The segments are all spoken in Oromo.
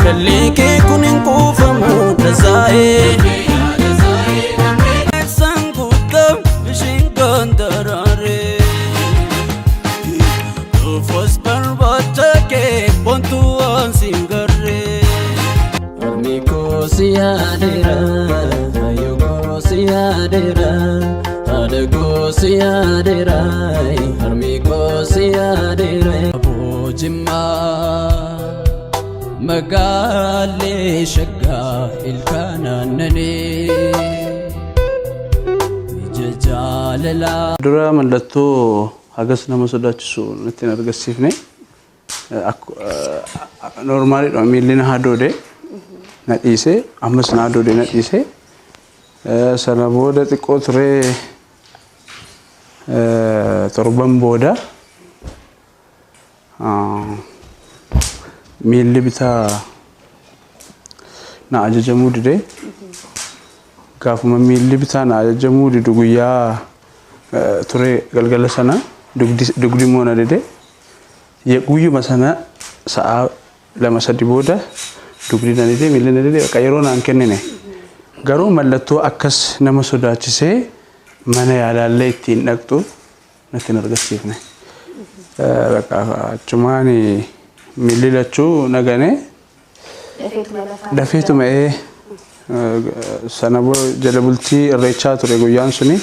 Jaalalli kee kun hin quufamu tasaa'ee. San guutam ishiin gondorooree. Dhufus barbaacha kee bontuu waan siin garree. Harmi koo si yaadeera, hayyuu koo si yaadeera, haadha koo si yaadeera, harmi koo si yaadeera. Aboo Jimmaa magaalee shaggaa ilkaan aannanii ija jaalalaa. Dura mallattoo hagas nama sodaachisu natti hin argisiifne. Normaaliidha, miilli na hadoode na dhiise, ammas na hadoode na dhiise. Sana booda xiqqoo turee torban booda miilli bitaa na ajajamuu dide. Gaafuma miilli bitaa na ajajamuu didu guyyaa turee galgala sana dugdi immoo na dide. Guyyuma sana sa'a 2-3 booda dugdi na dide, miilli na dide, bakka yeroo naan kennine. Garuu mallattoo akkas nama sodaachisee mana yaalaallee ittiin dhaqxu natti hin argisiifne. Bakka achumaan miilli lachuu na gane. Dafeetuma sana jala bultii irreechaa ture guyyaan suni,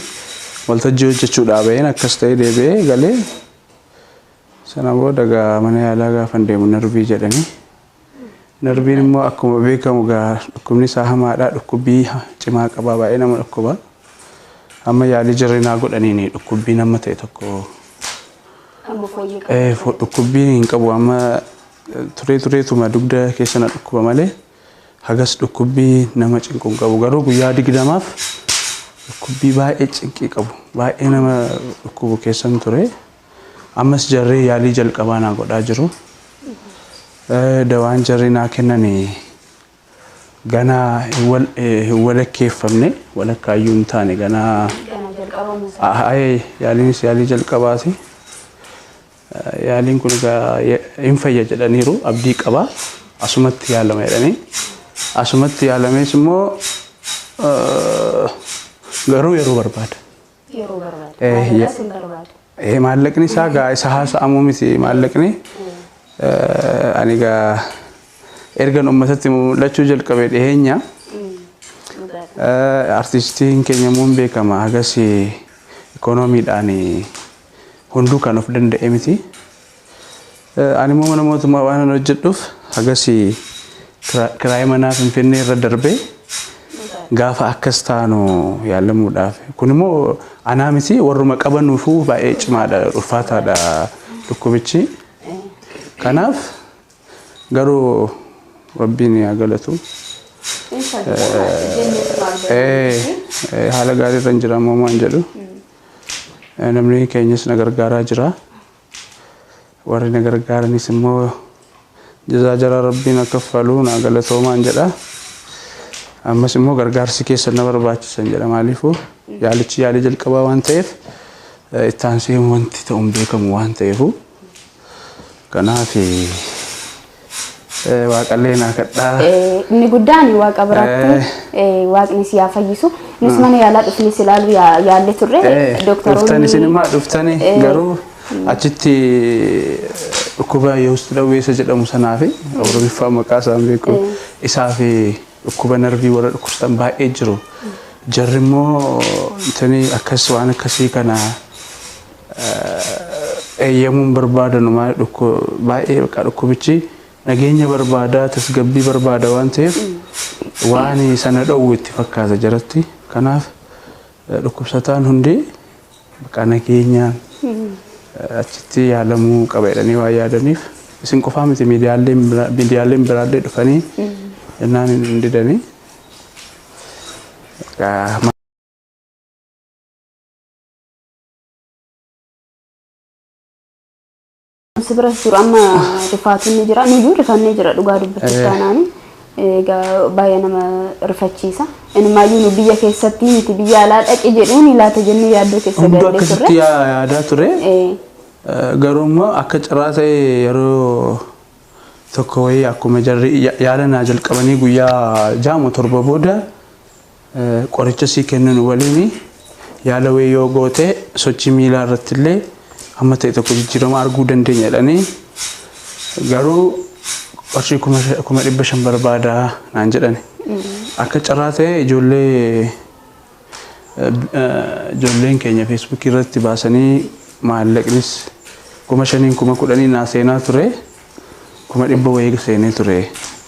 waltajjii hojjechuudhaa baheen akkas ta'ee deebi'ee galee, sana booda gaa mana yaalaa gaafan deemu narbii jedhanii. Narbiin immoo akkuma beekamu gaa dhukkubni isaa hamaadha, dhukkubbii cimaa qabaa, baay'ee nama dhukkuba. Amma yaalii jarri naa godhaniin dhukkubbii nama ta'e tokko dhukkubbii hin qabu. Amma turee tureetuma dugda keessa na dhukkuba malee hagas dhukkubbii nama cinqu hin qabu. Garuu guyyaa 20f dhukkubbii baay'ee cinqii qabu, baay'ee nama dhukkubu keessan ture. Ammas jarri yaalii jalqabaa naa godhaa jiru. Dawaan jarri naa kennanii ganaa hin walakkeeffamne, walakkaayyuu hin taane ganaa. Yaaliinis yaalii jalqabaati. Yaaliin kun egaa hin fayya jedhaniiru, abdii qaba. Asumatti yaalama jedhanii. Asumatti yaalamees immoo garuu yeroo barbaada. Yeroo barbaada. Maallaqni isaa gaa isa haasa'amuu miti maallaqni. Ani egaa ergan uummatatti mul'achuu jalqabe dhiyeenya. Artistiin keenya immoo hin beekama, hagas ikoonomiidhaan hunduu kan of danda'e miti. Ani immoo mana mootummaa waan hojjedhuuf hagas kiraayii manaa Finfinnee irra darbee gaafa akkas taanu yaalamuudhaaf. Kun immoo anaa miti, warruma qabanuufuu baay'ee cimaadha, ulfaataadha dhukkubichi. Kanaaf garuu Rabbiin haa galatu. Haala gaarii irra hin jira ammoo waan jedhu. Namni keenyas na gargaaraa jira. Warri na gargaaranis immoo jazaa jara Rabbiin akka kaffalu na galatoomaan jedha. Ammas immoo gargaarsi keessan na barbaachisan jedha, maaliifuu yaalichi yaalii jalqabaa waan ta'eef, itti aansee wanti ta'u hin beekamu waan ta'eefu. Kanaaf waaqallee naa kadhaa. Inni guddaan waaqa biratti waaqni si haa fayyisu. Nus mana yaalaa dhufnis ilaalu yaallee turre. Dhuftani isin immoo dhuftani, garuu achitti dhukkuba Yehuus Dawweessa jedhamu sanaa fi Oromiffaa maqaa isaan beeku isaa fi dhukkuba narbii warra dhukkubsatan baay'ee jiru. Jarri immoo intani akkas waan akkasii kana eeyyamuun barbaadanu, maal baay'ee dhukkubichi nageenya barbaada, tasgabbii barbaada waan ta'eef, waan sana dhowwu itti fakkaata jaratti. Kanaaf dhukkubsataan hundi bakka nageenyaan achitti yaalamuu qaba jedhanii waan yaadaniif, isin qofaa miti, miidiyaaleen biraallee dhufanii jennaan hin didanii. Si biras jiru amma rifaatuun ni jira. Nuyyuu rifannee jira dhugaa dubbachuuf taanaan. Egaa baay'ee nama rifachiisa. Inumaayyuu nu biyya keessatti miti, biyya alaa dhaqi jedhuun laata jennee yaaddoo keessa Hunduu gallee turre. akkasitti yaadaa ture. Garuu immoo akka carraa ta'e yeroo Tokko wayii akkuma jarri yaala naa jalqabanii guyyaa 6 7 booda qoricha sii kennan waliin yaala wayii yoo goote sochii miilaa irratti illee hamma ta'e tokko jijjiirama arguu dandeenya jedhanii garuu qarshii 500,000 barbaadaa naan jedhani. Akka carraa ta'e ijoolleen keenya Feesbuukii irratti baasanii maallaqnis 5,000 10,000 naa seenaa ture. 100,000 wayii seenee ture.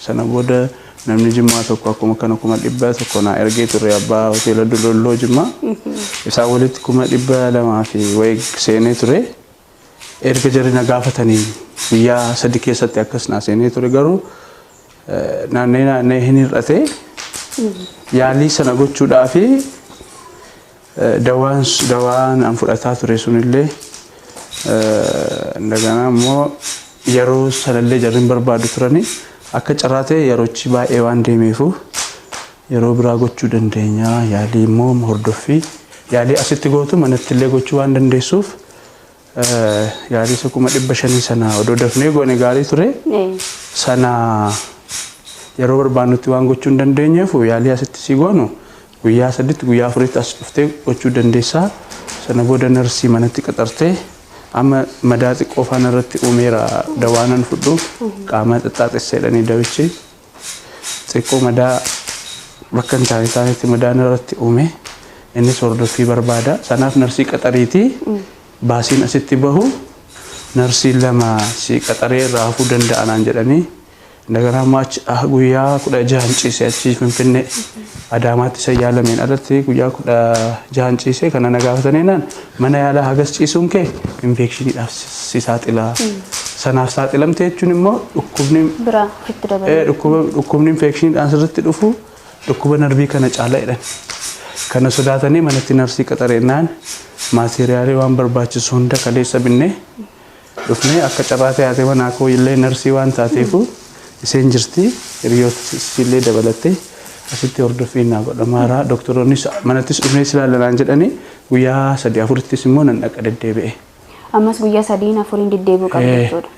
Sana booda namni Jimmaa tokko akkuma kana 100,000 naa ergee ture abbaa hoteela Dololloo Jimmaa. Isaan walitti 200,000 fi wayii seenee ture. Erga jarri na gaafatanii guyyaa 3 keessatti akkas naa seenee ture garuu naannee naannee hin hir'ate. Yaalii sana gochuudhaa fi dawaan an fudhataa ture sunillee እንደገና immoo yeroo sanallee jarri hin barbaadu turani akka carraa ta'e yeroochi baay'ee waan deemeefu yeroo biraa gochuu dandeenya. Yaalii immoo hordoffii yaalii asitti gootu manatti illee gochuu waan dandeessuuf yaalii isa 500,000 sana odoo dafnee goone gaarii ture. Sana yeroo barbaannutti waan gochuu hin dandeenyeef yaalii asitti si goonu guyyaa 3tti guyyaa 4tti as dhuftee gochuu dandeessaa. Sana booda narsii manatti qaxartee amma madaa xiqqoo faana irratti uumeera dawaanan fudhu qaama xaxxaaxessa jedhanii dawichi xiqqoo madaa bakka hin taane taanetti madaan irratti uume innis hordoffii barbaada. Sanaaf narsii qaxariitii baasiin asitti bahu narsii 2 si qaxaree irraa hafuu danda'anaan jedhanii እንደገና ማች guyyaa 16 ciisee achi Finfinnee Adaamaatti isa yaalameen alatti guyyaa 16 ciisee kana na gaafatanii naan mana yaalaa hagas ciisuun kee infeekshiniidhaaf si saaxila. Sanaaf saaxilamte jechuun immoo dhukkubni biraa ofitti dabalee. Dhukkubni infeekshiniidhaan sirriitti dhufu dhukkuba narbii kana caala jedhan. Kana sodaatanii manatti narsii qaxareennaan maateriyaalii waan barbaachisu hunda kaleessa binnee dhufnee akka carraa ta'e manaa koo illee narsii waan taateefu isheen jirti hiriyoota illee dabalattee asitti hordoffiin naa godhamaara. Doktoroonnis manattis dhufnee si ilaalanaan jedhanii guyyaa 3 4ttis immoo nan dhaqa deddeebi'e. Ammas guyyaa 3 4 deddeebi'uu qabda jechuudha.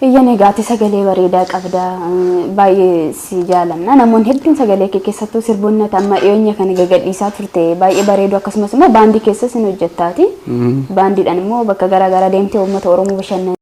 Iyyan egaa ati sagalee bareedaa qabda baay'ee si jaalanna. Namoonni hedduun sagalee kee keessattuu sirboonni ati amma dhiyeenya kana gagadhiisaa turte baay'ee bareedu akkasumas immoo baandii keessas ni hojjettaati. Baandiidhaan immoo bakka garaa garaa deemtee uummata Oromoo bashannansiisaa.